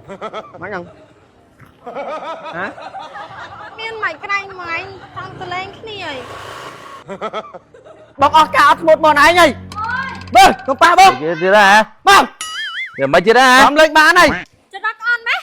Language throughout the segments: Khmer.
មិនហ្នឹងហ៎ មានមិនក្រែងមួយឯងចង់ទៅលេងគ្នាអី បងអស់ការអត់ធ្មត់មកឯងហីបើកុំប៉ះបង គេទៀតហ៎ បង វាមិនទៀតហ៎ ខំលេងបានហើយ ចរឹកអន់ម៉េះ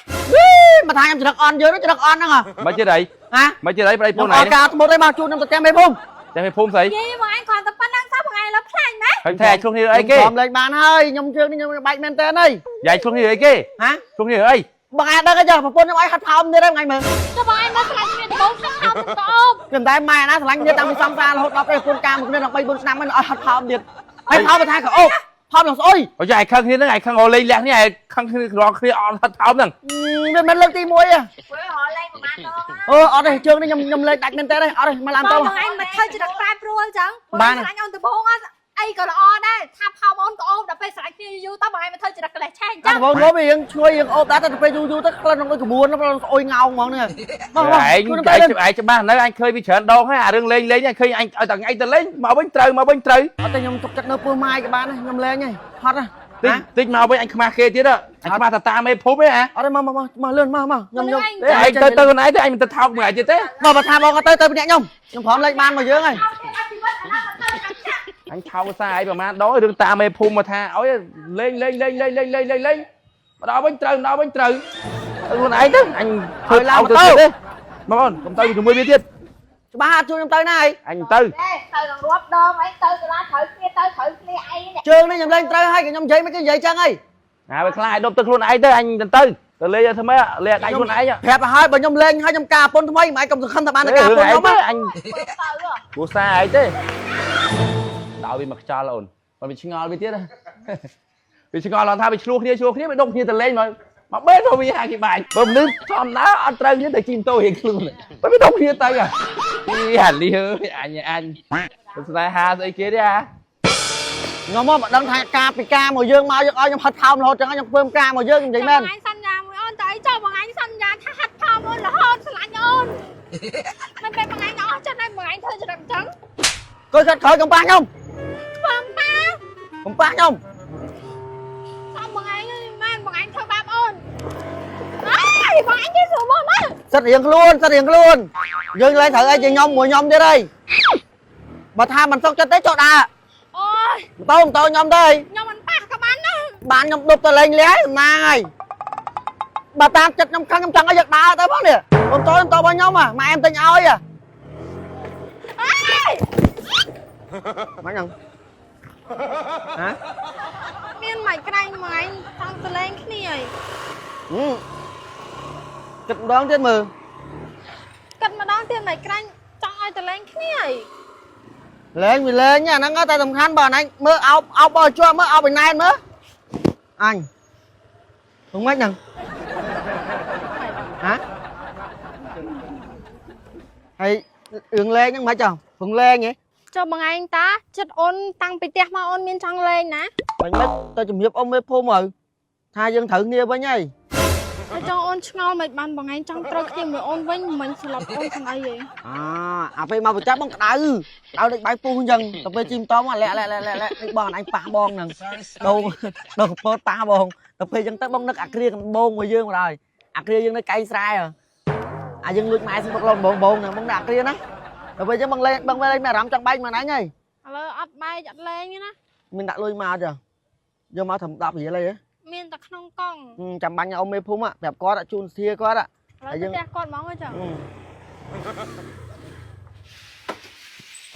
មកថាខ្ញុំច្រឹកអន់យើងច្រឹកអន់ហ្នឹងហ៎ មិនទៀតអី ហ៎ មិនទៀតអីប្តី ខ្ញុំ ពូណៃ អស់ការអត់ធ្មត់អីមកជួនខ្ញុំទៅចាំមេភូមិ ចាំមេភូមិស្អី យីមកឯងគ្រាន់តែប៉ុណ្្នឹងសោះបងឯងលើផ្លាញ់ម៉េះ ហើយថាឯងឆ្លុះគ្នាអីគេ ខំលេងបានហើយខ្ញុំជើងនេះខ្ញុំបែកមែនតើហើយ យាយឆ្លុះគ្នាអីគេ ហ៎ ឆ្លុះគ្នាអី បងឯងដឹងអីចុះប្រពន្ធខ្ញុំឲ្យហាត់ផោមទៀតហ្នឹងថ្ងៃមើល ចុះបងឯងមកឆ្លាញ់គ្នាដំបូងខ្ញុំថោកទៅអូប ខ្ញុំតែម៉ែណាស្រឡាញ់គ្នាតាំងពីសំសាររហូតដល់ពេលប្រពន្ធការមកគ្នាដល់3 4ឆ្នាំហ្នឹងឲ្យហាត់ផោមទៀតហើយផោមថាក៏អូបផោមនឹងស្អុយ អូយាយខឹងគ្នាហ្នឹងឯងខឹងរលេងលះនេះឯងខឹងគ្នារងគ្នាអត់ហត់ថោមហ្នឹង វាមិនលើកទី1ទេ ព្រោះរលេងប្រហែលដង អូអត់ទេជើងនេះខ្ញុំខ្ញុំលេងដាច់មែនតើអត់ទេមកឡាន បង តោ បងឯងមិនធ្វើចរិតប្រែប្រួលចឹងបងស្រឡាញ់អូនដំបូងអីក៏ល្អដែរថាផោមអូនក៏អូបដល់ពេលស្រឡាញ់គ្នាយូរទៅបងឯងមិនធ្វើចរិតកលេសឆេះចឹង អាបងងវារៀងឈ្ងុយរៀងអូបដែរតែពេលយូរយូរទៅក្លិននឹងដូចក្បួនហ្នឹងស្អុយងោងហ្មងហ្នឹងមកមក ឯង ជួយ ឯងឯងច្បាស់នៅអញឃើញវាច្រើនដងហើយអារឿងលេងលេងឃើញអញឲ្យតែថ្ងៃទៅលេងមកវិញត្រូវមកវិញត្រូវ អត់ទេខ្ញុំទុកចិត្តនៅពោះម៉ាយក៏បានដែរខ្ញុំលេងហើយហត់ហ៎ តិចតិចមកវិញអញខ្មាស់គេទៀតអញខ្មាស់តាតាមមេភូមិឯហ៎ អត់ទេមកមកមកលឿនមកមកខ្ញុំខ្ញុំ ទេឯងទៅទៅខ្លួនឯងទេអញមិនទៅថោកមួយឯងទៀតទេ មកបើថាបងក៏ទៅទៅម្នាក់ខ្ញុំខ្ញុំព្រមលេងបានមកយើងហើយ អញថោកសារឯងប្រហែលដងរឿងតាមមេភូមិមកថាឲ្យលេងលេងលេងលេងលេងលេងលេងលេងមកដល់វិញត្រូវមកដល់វិញត្រូវខ្លួនឯងទៅអញធ្វើថោកទៅទៀតទេបងអូនកុំទៅជាមួយវាទៀត ច្បាស់អត់ជួយខ្ញុំទៅណាអី អញទៅ ទៅនឹងរាប់ដងអីទៅកន្លះត្រូវគ្នាទៅត្រូវគ្នាអីនេះ ជើងនេះខ្ញុំលេងត្រូវហើយក៏ខ្ញុំនិយាយមិនគេនិយាយចឹងហើយ ណាវាខ្លាចដប់ទៅខ្លួនឯងទៅអញទៅទៅទៅលេងធ្វើម៉េចលេងដាច់ខ្លួនឯង ប្រាប់ឲ្យហើយបើខ្ញុំលេងហើយខ្ញុំការពុនថ្មីមិនឯងកុំសង្ឃឹមថាបានតែការពុនខ្ញុំ ទេអញ ទៅ គ្រួសារឯងទេដល់វាមកខ្យល់អូនបើវាឆ្ងល់វាទៀតវាឆ្ងល់ឡើងថាវាឆ្លោះគ្នាឆ្លោះគ្នាវាដុំគ្នាទៅលេងមកមកបេទៅវាហាគេបាច់បើមនុស្សធម្មតាអត់ត្រូវគ្នាទៅជិះម៉ូតូរៀងខ្លួនបើវាដុំគ្នាទៅអីអាលីអើយអញអញស្នេហាស្អីគេទេអា ខ្ញុំមកមិនដឹងថាការពីការមកយើងមកយើងឲ្យខ្ញុំហត់ថោមរហូតចឹងខ្ញុំធ្វើការមកយើងនិយាយមែន បងឯងសន្យាមួយអូនតើអីចុះបងឯងសន្យាថាហាត់ផោមអូនរហូតស្រឡាញ់អូនមិនពេលបងឯងអស់ចិត្តហើយបងឯងធ្វើចរិតចឹង កុយកាត់ក្រោយកំប៉ះខ្ញុំ បងប៉ា កំប៉ះខ្ញុំ សំបងឯងមែនបងឯងធ្វើបាបអូនអើយបងឯងគេស្រួលមកណា សិតរៀងខ្លួនសិតរៀងខ្លួនយើងលេងត្រូវអីជាខ្ញុំមួយខ្ញុំទៀតហើយបើថាមិនសុខចិត្តទេចុះដើរ អូយ ម៉ូតូម៉ូតូខ្ញុំទៅ ខ្ញុំមិនប៉ះក៏បានដែរ បានខ្ញុំដប់ទៅលេងលះសំណាងហើយបើតាមចិត្តខ្ញុំខឹងខ្ញុំចង់ឲ្យយកដើរទៅផងនេះម៉ូតូម៉ូតូរបស់ខ្ញុំម៉ែអែមទិញឲ្យ អើយ មិនហ្នឹងហ៎ មានមិនក្រែងមួយឯងចង់ទៅលេងគ្នាអី គិតម្ដងទៀតមើល គិតម្ដងទៀតមិនក្រែងចង់ឲ្យទៅលេងគ្នាអី លេងវាលេងអាហ្នឹងតែសំខាន់បើអញមើលអោបអោបឲ្យជាប់មើលអោបឲ្យណែនមើលអញហ្នឹងមិនហ្នឹងហ៎ហើយរឿងលេងហ្នឹងមិនចង់ពងលេងហ៎ ចុះបងឯងតាចិត្តអូនតាំងពីផ្ទះមកអូនមានចង់លេងណា មិនមិនទៅជំរាបអ៊ំមេភូមិហើយថាយើងត្រូវគ្នាវិញហើយ ហើយចង់អូនឆ្ងល់មិនបានបងឯងចង់ត្រូវគ្នាមួយអូនវិញមិនស្លាប់អូនខាងអីហី អាអាពេលមកប្រចាំបងក្តៅក្តៅដូចបាយពុះអញ្ចឹងទៅពេលជីមតមកលាក់លាក់លាក់លាក់ដូចបងអញប៉ះបងហ្នឹងដូងដូងកពតប៉ះបងទៅពេលអញ្ចឹងទៅបងនឹកអាគ្រាកំបងរបស់យើងមកហើយអាគ្រាយើងនៅកែងស្រែអាយើងលួចម៉ែស្មុកឡងបងបងហ្នឹងបងដាក់អាគ្រាណាទៅពេលអញ្ចឹងបងលេងបងលេងមានអារម្មណ៍ចង់បែកមកអញហើយ ឥឡូវអត់បែកអត់លេងទេណា មានដាក់លុយមកចុះយកមកត្រឹម10រៀលអីហ៎ មានតែក្នុងកង់ ចាំបាញ់អ៊ំមេភូមិប្រាប់គាត់ជូនធាគាត់ ឥឡូវទៅផ្ទះគាត់ហ្មងហ៎ចឹង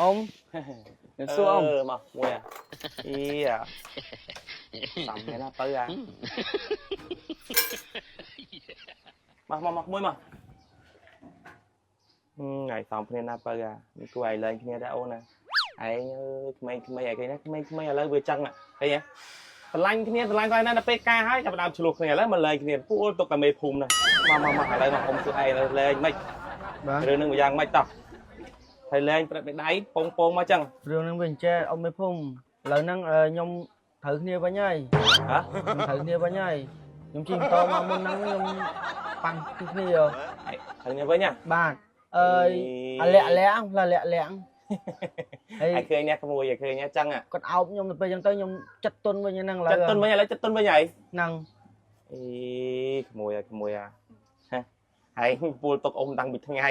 អ៊ំសួរអ៊ំ មកមួយអីសំគ្នាណាបើអាមកមកមកមួយមកថ្ងៃសំគ្នាណាបើអាមិនគួរឲ្យលេងគ្នាដែរអូនណាឯងអើយក្មេងៗឯគេណាក្មេងៗឥឡូវវាចឹងឃើញទេស្រឡាញ់គ្នាស្រឡាញ់គាត់ណាដល់ពេលការហើយចាប់ដើមឆ្លោះគ្នាឥឡូវមកលេងគ្នាពួកទុកតែមេភូមិណាមកមកមកឥឡូវមកអ៊ំសួរឯងលេងមិន បាទ រឿងនឹងមួយយ៉ាងមិនតោះហើយលេងប្រឹកដៃពងពងមកចឹង រឿងហ្នឹងវាអញ្ចេះអ៊ំមេភូមិឥឡូវហ្នឹងខ្ញុំត្រូវគ្នាវិញហើយ ហ៎ ខ្ញុំត្រូវគ្នាវិញហើយខ្ញុំជិះម៉ូតូមកមុនហ្នឹងខ្ញុំប៉ាំងគ្នា ហើយគ្នាវិញណា បាទអើយអាលាក់លាក់ផ្លូវលាក់លាក់ហើយ ហើយឃើញអ្នកក្មួយហើយឃើញអ្នកចឹង គាត់អោបខ្ញុំទៅពេលអញ្ចឹងទៅខ្ញុំចិត្តទុនវិញហ្នឹងឥឡូវ ចិត្តទុនវិញឥឡូវចិត្តទុនវិញហើយ ហ្នឹង អីក្មួយអាក្មួយអាហ៎ហើយពួលទុកអ៊ំតាំងពីថ្ងៃ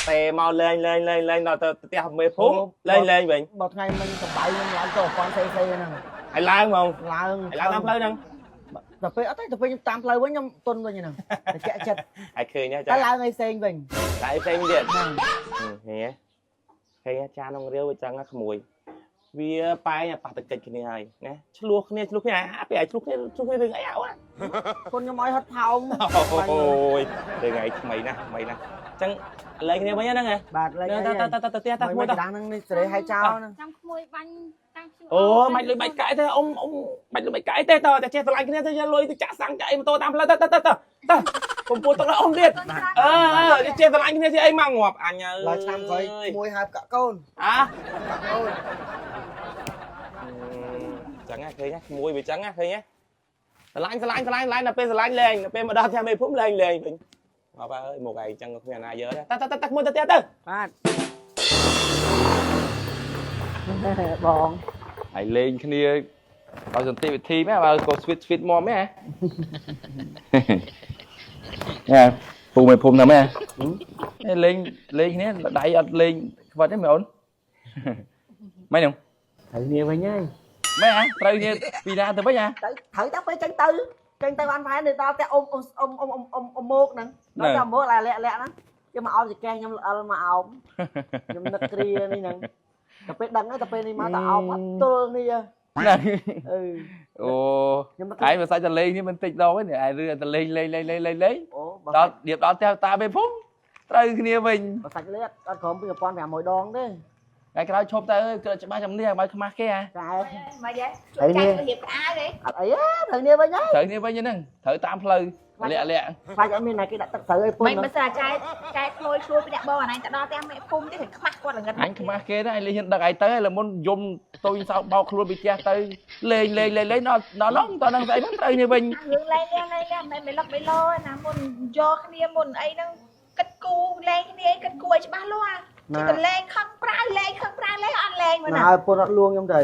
តែមកលេងលេងលេងលេងដល់ទៅផ្ទះមេភូមិលេងលេងវិញ បើថ្ងៃមិញសបាយខ្ញុំឡើងទៅ1000សេសេហ្នឹង ហើយឡើងហ្មង ឡើង ហើយឡើងតាមផ្លូវហ្នឹង ដល់ពេលអត់ទេដល់ពេលខ្ញុំតាមផ្លូវវិញខ្ញុំទុនវិញហ្នឹងតែជក់ចិត្ត ហើយឃើញហ៎ តែ ចា ឡើងឲ្យផ្សេងវិញ តែផ្សេងទៀត ហ្នឹង ហេឃើញចានងរាវវាចឹងណាក្មួយវាបែងប៉ះតកិច្ចគ្នាហើយណាឆ្លោះគ្នាឆ្លោះគ្នាអាពេលឲ្យឆ្លោះគ្នាឆ្លោះគ្នារឿងអីអោ គុណខ្ញុំឲ្យហត់ផោម អូយរឿងអីថ្មីណាស់ថ្មីណាស់អញ្ចឹងលេងគ្នាវិញហ្នឹងហ៎ បាទលេង តតតតផ្ទះត មួយ មួយត ក្តាំងហ្នឹងនេះសេរីឲ្យចោលហ្នឹង ចាំក្មួយបាញ់តាំងឈ្មោះ អូមិនលុយបាច់កាយទេអ៊ំអ៊ំបាច់លុយបាច់កាយទេតតែចេះស្រឡាញ់គ្នាទៅយកលុយទៅចាក់សាំងចាក់អីម៉ូតូតាមផ្លូវទៅទៅទៅទៅកុំពួតទុកដល់អ៊ំទៀតអឺចេះស្រឡាញ់គ្នាចេះអីមកងាប់អញអើយ ឡើយឆ្នាំក្រោយមួយហើបកាក់កូន អា កាក់កូន ចឹងហ៎ឃើញហ៎មួយវាចឹងហ៎ឃើញហ៎ស្រឡាញ់ស្រឡាញ់ស្រឡាញ់ស្រឡាញ់ដល់ពេលស្រឡាញ់លេងដល់ពេលមកដល់ផ្ទះមេភូមិលេងលេងវិញងាប់អើយមកឯងចឹងក៏គ្មានណាយើដែរតតតមួយទៅផ្ទះទៅ បាទបង ហើយលេងគ្នាដោយសន្តិវិធីមែនបើក៏ sweet sweet មកមែនហ៎ពូមេភូមិណាមែនលេងលេងគ្នាដៃអត់លេងខ្វិតទេមែនអូនមែនទេ ត្រូវគ្នាវិញហើយ មែនហ៎ត្រូវគ្នាពីណាទៅវិញហ៎ ទៅត្រូវតាពេលចេញទៅចេញទៅបានផែនទៅដល់ផ្ទះអ៊ំអ៊ំអ៊ំអ៊ំអ៊ំអ៊ំមោកហ្នឹងដល់តែមោកឡាលាក់លាក់ហ្នឹងគេមកអោបចកេះខ្ញុំល្អិលមកអោបខ្ញុំនឹកគ្រានេះហ្នឹងតែពេលដឹងតែពេលនេះមកតែអោបអត់ទល់គ្នា ហ្នឹង អឺ អូ ខ្ញុំនឹក ឯងបើសាច់តែលេងនេះមិនតិចដងទេឯងឬតែលេងលេងលេងលេងលេងលេង អូបើ ដល់រៀបដល់ផ្ទះតាមេភូមិត្រូវគ្នាវិញ បើសាច់លេអត់ក្រោម2500ដងទេ ថ្ងៃក្រោយឈប់ទៅអើយក្ច្បាស់ចំនេះឲ្យខ្មាស់គេហ៎ តែ មកយ៉េជួយចាច់ទៅរៀបក្អាវទេ អត់អីទេត្រូវគ្នាវិញហើយ ត្រូវគ្នាវិញហ្នឹងត្រូវតាមផ្លូវលាក់លាក់ ខ្លាចអត់មានណាគេដាក់ទឹកស្រូវឲ្យពុន មិនមិនស្អាចែចែក្លួយក្លួយពីអ្នកបងអាណៃទៅដល់ផ្ទះមេភូមិទេខ្មាស់គាត់ល្ងិត អញខ្មាស់គេណាអញលេងហ៊ានដឹកឯងទៅហើយល្មុនយំតុយសោកបោកខ្លួនពីផ្ទះទៅលេងលេងលេងលេងដល់ដល់ឡងតដល់ស្អីហ្នឹងត្រូវគ្នាវិញ រឿងលែងលែងលែងមិនមិនលឹកមិនលោណាមុនយកគ្នាមុនអីហ្នឹងគិតគូលែងគ្នាអីគិតគូឲ្យច្បាស់លាស់ ណា ទៅលែងខឹងប្រាវលែងខឹងប្រាវលែងអត់លែងមើល ណា ណា ឲ្យពុនអត់លួងខ្ញុំទៅ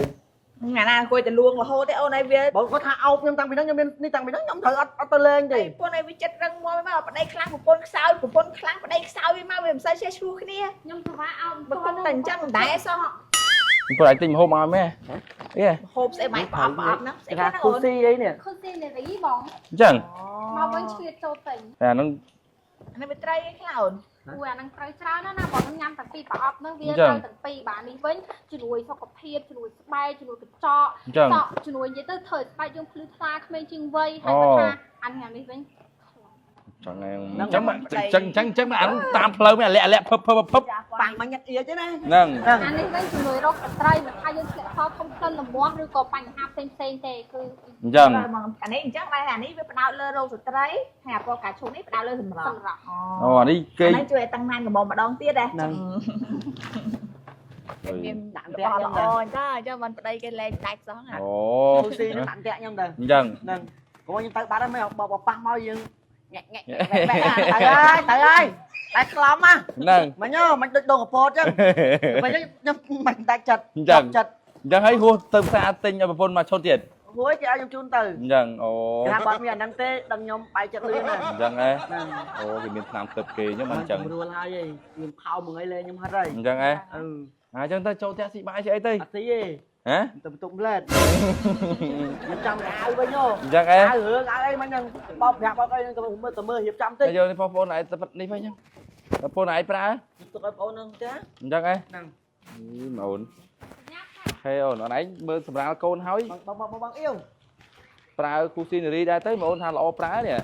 ថ្ងៃណាអង្គុយទៅលួងរហូតទេអូនឯងវា បងគាត់ថាអោបខ្ញុំតាំងពីហ្នឹងខ្ញុំមាននេះតាំងពីហ្នឹងខ្ញុំត្រូវអត់អត់ទៅលេងទេ ប្រពន្ធឯងវាចិត្តរឹងមាំមកប្តីខ្លាំងប្រពន្ធខ្សោយប្រពន្ធខ្លាំងប្តីខ្សោយវាមកវាមិនសូវចេះឈ្លោះគ្នា ខ្ញុំស្វាអោប បើគាត់តែអញ្ចឹងមិនដែរសោះ ព្រោះឯងទិញម្ហូបមកមែនអី ហូបស្អីបាយប្រអប់ប្រអប់ហ្នឹងស្អី គេថា ហ្នឹងអូន គូស៊ីអីនេះ ខុសស៊ីលេរីបង អញ្ចឹង មកវិញឆ្លៀតចូលពេញ តែអាហ្នឹង អានេះវាត្រីឯងខ្លះអូន អូអាហ្នឹងត្រូវច្រើនណាស់ណាបងខ្ញុំញ៉ាំតាំងពីប្រអប់ហ្នឹងវាត្រូវទាំងពីរបាទនេះវិញជំនួយសុខភាពជំនួយស្បែកជំនួយកញ្ចក់ អញ្ចឹង សក់ជំនួយនិយាយទៅធ្វើឲ្យស្បែកយើងភ្លឺថ្លាក្មេងជាងវ័យហើយគាត់ថាអាញ៉ាំនេះវិញ ចឹងអញ្ចឹងអញ្ចឹងអញ្ចឹងអញ្ចឹងអាហ្នឹងតាមផ្លូវមែនលាក់លាក់ភឹបភឹបភឹប ប៉ាំងមាញ់ញ៉ាត់អៀចទេណា ហ្នឹង ហ្នឹង អានេះវិញជំនួយរោគស្ត្រីមិនថាយើងធ្លាក់ខធំក្លិនលមាស់ឬក៏បញ្ហាផ្សេងផ្សេងទេគឺ អញ្ចឹង អានេះអញ្ចឹងដែរអានេះវាផ្ដោតលើរោគស្ត្រីហើយអាពណ៌កាឈូកនេះផ្ដោតលើសម្រស់ សម្រាប់ អូអានេះគេ អានេះជួយឲ្យតឹងណែនកំមុំម្ដងទៀតដែរ ហ្នឹង មាន ដាក់ របស់ ផ្ទះខ្ញុំ ល្អ ទៅ អញ្ចឹងអញ្ចឹងមិនប្តីគេលែងដាច់សោះអា អូ គូស៊ីហ្នឹងដាក់ផ្ទះខ្ញុំទៅ អញ្ចឹង ហ្នឹងកុំខ្ញុំទៅបាត់ហើយមិនបើប៉ះមកយើងញាក់ញាក់ទៅហើយទៅហើយតែក្លំហ่ะ ហ្នឹង មិញមិនដូចដងកពតចឹងមិនចឹងខ្ញុំមិនដាច់ចិត្តចិត្ត អញ្ចឹងហើយហួសទៅផ្សារទិញឲ្យប្រពន្ធមកឈុតទៀត ហួយគេឲ្យខ្ញុំជូនទៅ អញ្ចឹងអូ គេថាបាត់មានអាហ្នឹងទេដឹងខ្ញុំបែកចិត្តលឿនណាស់ អញ្ចឹងហ៎ ហ្នឹង អូគេមានថ្នាំទឹកគេអញ្ចឹងមិនអញ្ចឹង រួលហើយឯងខ្ញុំផោមួយថ្ងៃលេងខ្ញុំហត់ហើយ អញ្ចឹងហ៎ អឺ អញ្ចឹងទៅចូលផ្ទះស៊ីបាយស៊ីអីទៅ អត់ស៊ីទេ ហ៎ ទៅបន្ទប់ផ្លែតខ្ញុំចាំអាវវិញហ៎ អញ្ចឹងហ៎ អាវរឿងអាវអីមិនហ្នឹងបោកប្រាប់បោកអីហ្នឹងទៅមើលទៅមើលរៀបចំតិច តែយកនេះបងប្អូនឯងទៅនេះវិញអញ្ចឹងបងប្អូនឯងប្រើ ទុកឲ្យបងហ្នឹងចា អញ្ចឹងហ៎ ហ្នឹង អូនហេអូនអូនឯងមើលសម្រាលកូនហើយ បងបងបងអៀវ ប្រើគូស៊ីនារីដែរទៅបងអូនថាល្អប្រើនេះ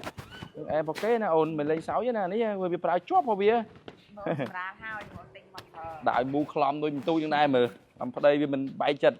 អែប៉ូកេណាអូនមិនលេងសើចណានេះវាប្រើជាប់របស់វា សម្រាលហើយមកទិញមកប្រើ ដាក់ឲ្យមូក្លំដូចបន្ទូចយ៉ាងដែរមើលអំប្តីវាមិនបែកចិត្ត